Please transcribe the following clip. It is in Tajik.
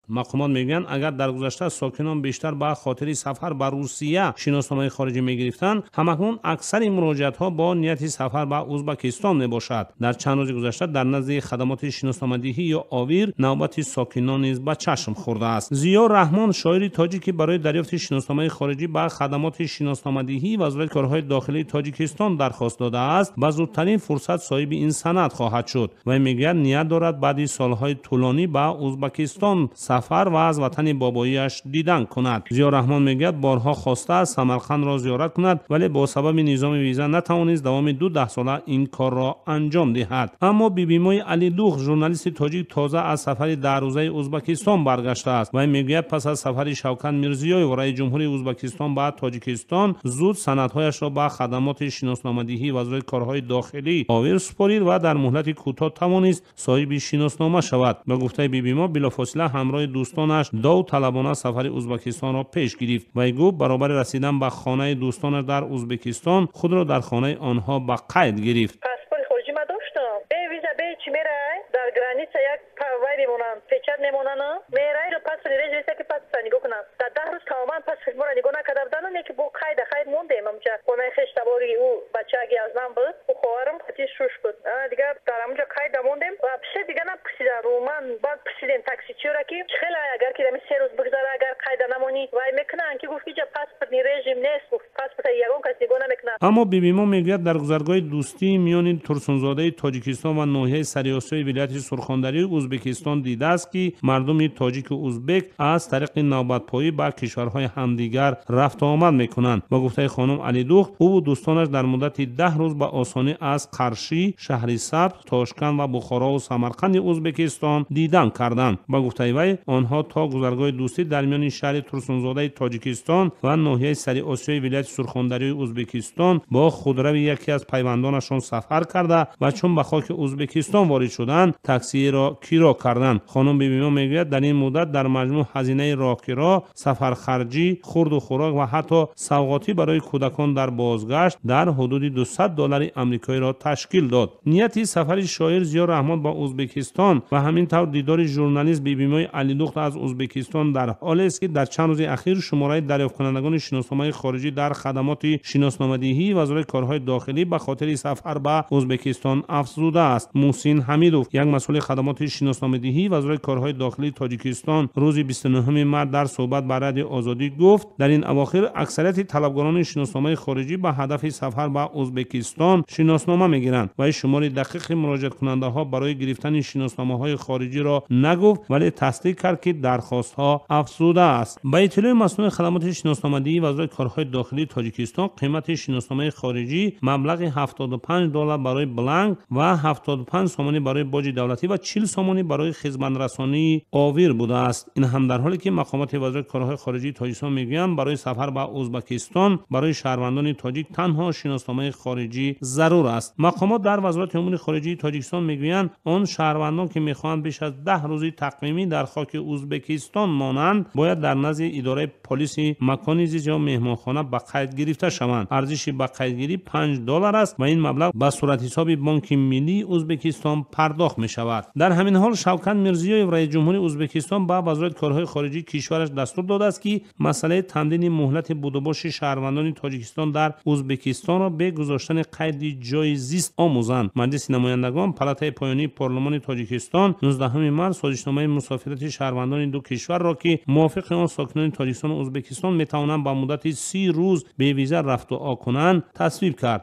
Мақомот мегӯянд, агар дар гузашта сокинон бештар ба хотири сафар ба Русия шиносномаи хориҷӣ мегирифтанд, ҳамакнун аксари муроҷиатҳо бо нияти сафар ба Узбакистон мебошад. Дар чанд рӯзи гузашта дар назди хадамоти шиносномадиҳӣ ё ОВИР навбати сокинон низ ба чашм хӯрдааст. Зиё Раҳмон, шоири тоҷик, ки барои дарёфти шиносномаи хориҷӣ ба хадамоти шиносномадиҳии Вазорати корҳои дохилии Тоҷикистон дархост додааст, ба зудтарин фурсат соҳиби ин санад хоҳад шуд. Вай мегӯяд, ният дорад баъди солҳои тӯлонӣ ба Узбакистон сафар ва аз ватани бобоияш дидан кунад. Зиё Раҳмон мегӯяд, борҳо хостааст Самарқандро зиёрат кунад, вале бо сабаби низоми виза натавонист давоми 2 даҳсола ин корро анҷом диҳад. Аммо Бибимои Алидух, журналисти тоҷик, тоза аз сафари 10 рӯзаи Узбакистон баргаштааст. Вай мегӯяд, пас аз сафари Шавкат Мирзиёев, раиси ҷумҳури Узбакистон, ба Тоҷикистон, зуд санадҳояшро ба хадамоти шиносномадиҳии Вазорати корҳои дохилӣ ОВИР супорид ва дар муҳлати кӯтоҳ тавонист соҳиби шиноснома шавад. Ба гуфтаи Бибимо, билофосила ҳамроҳи дӯстонаш довталабона сафари Узбакистонро пеш гирифт. Вай гуфт, баробари расидан ба хонаи дӯстонаш дар Узбекистон худро дар хонаи онҳо ба қайд гирифт. Паспорти хориҷӣ ма доштам, бе виза, бе чӣ мерай, дар граница як вай мемонанд, печать мемонанд, мерай, паспорт режиса ки паспорта нигоҳ кунанд. Дар 10 рӯз тамоман паспорт моро нигоҳ накарда будану не ки бо қайда хайр мондем. Амҷа хонаи хештабори ӯ бачааги аз ман буд, ӯ хоҳарам хати шуш буд, дигар дар ҳамунҷо қайда мондем ва пише дига напурсидан. Умуман баъд пурсидем таксичиёра, ки хеле агар ки дами 3 рӯз бигзара, агар қайда намонӣ, вай мекунанд, ки гуфт, иҷа паспортный режим нест, гуфт, паспорта ягон кас нигоҳ намекунад. Аммо Бибимо мегӯяд, дар гузаргоҳи Дӯстии миёни Турсунзодаи Тоҷикистон ва ноҳияи Сариосиёи вилояти Сурхондарёи Узбекистон дидааст, ки мардуми тоҷику узбек аз тариқи навбатпоӣ ба кишварҳои ҳамдигар рафтуомад мекунанд. Ба гуфтаи хонум Алидух, ӯву дӯстонаш дар муддати 10 рӯз ба осонӣ аз Қаршӣ, Шаҳрисабз, Тошканд ва Бухорову Самарқанди Узбекистон дидан карданд. Ба гуфтаи вай, онҳо то гузаргоҳи Дӯстӣ дар миёни шаҳри Турсунзодаи Тоҷикистон ва ноҳияи Сариосиёи вилояти Сурхондарёи Узбекистон бо худрави яке аз пайвандонашон сафар карда ва чун ба хоки Узбекистон ворид шуданд, таксиеро киро карданд. Хонум Бибимо мегӯяд, дар ин муддат дар маҷмӯъ ҳазинаи роҳкиро, сафархарҷӣ, хурду хӯрок ва ҳатто савғотӣ барои кӯдакон дар бозгашт дар ҳудуди 200 доллари амрикоиро ташкил дод. Нияти сафари шоир Зиё Раҳмон ба Узбекистон ва ҳамин тавр дидори журналист Бибимои Алидухт аз Узбекистон дар ҳолест, ки дар чанд рӯзи ахир шумораи дарёфткунандагони шиносномаи хориҷӣ дар хадамоти шиносномадиҳии Вазорати корҳои дохилӣ ба хотири сафар ба Узбекистон афзудааст. Муҳсин Ҳамидов, як масъули хадамоти шиносномадиҳии Вазорати корҳои дохилии Тоҷикистон, рӯзи 29 март дар суҳбат ба Радиои Озодӣ гуфт, дар ин авохир аксарияти талабгорони шиносномаи хориҷӣ ба ҳадафи сафар ба Узбекистон шиноснома мегиранд. Вай шумори дақиқи муроҷиаткунандаҳо барои гирифтани шиносномаҳои хориҷиро нагуфт, вале тасдиқ кард, ки дархостҳо афзудааст. Ба иттилои масъулони хадамоти шиносномадиҳии Вазорати корҳои дохилии Тоҷикистон, қимати шиносномаи хориҷӣ маблағи 75 доллар барои бланк ва 75 сомонӣ барои боҷи давлатӣ ва 40 сомонӣ барои хизматрасонии ОВИР будааст. Ин ҳам дар ҳоле ки мақомоти Вазорати корҳои хориҷии Тоҷикистон мегӯянд, барои сафар ба Узбекистон барои шаҳрвандони тоҷик танҳо шиносномаи хориҷӣ зарур аст. Мақомот дар Вазорати умури хориҷии Тоҷикистон мегӯянд, он шаҳрвандон, ки мехоҳанд беш аз 10 рӯзи тақвимӣ дар хоки Узбекистон монанд, бояд дар назди идораи полиси макони зист ё меҳмонхона ба қайд гирифта шаванд. Арзиши ба қайдгирӣ 5 доллар аст ва ин маблағ ба суратҳисоби Бонки Миллии Узбекистон пардохт мешавад. Дар ҳамин ҳол Шавкат Мирзиёев, раиси ҷумҳури Узбекистон, ба Вазорати корҳои хориҷии кишвараш дастур додааст, ки масъалаи тамдиди муҳлати будубоши шаҳрвандони Тоҷикистон дар Узбекистонро бе гузоштани қайди ҷойи зист омӯзанд. Маҷлиси намояндагон, палатаи поёнии парлумони Тоҷикистон, 19 март созишномаи мусофирати шаҳрвандони ду кишварро, ки мувофиқи он сокинони Тоҷикистону Узбекистон метавонанд ба муддати 30 рӯз бевиза рафту о кунанд, тасвиб кард.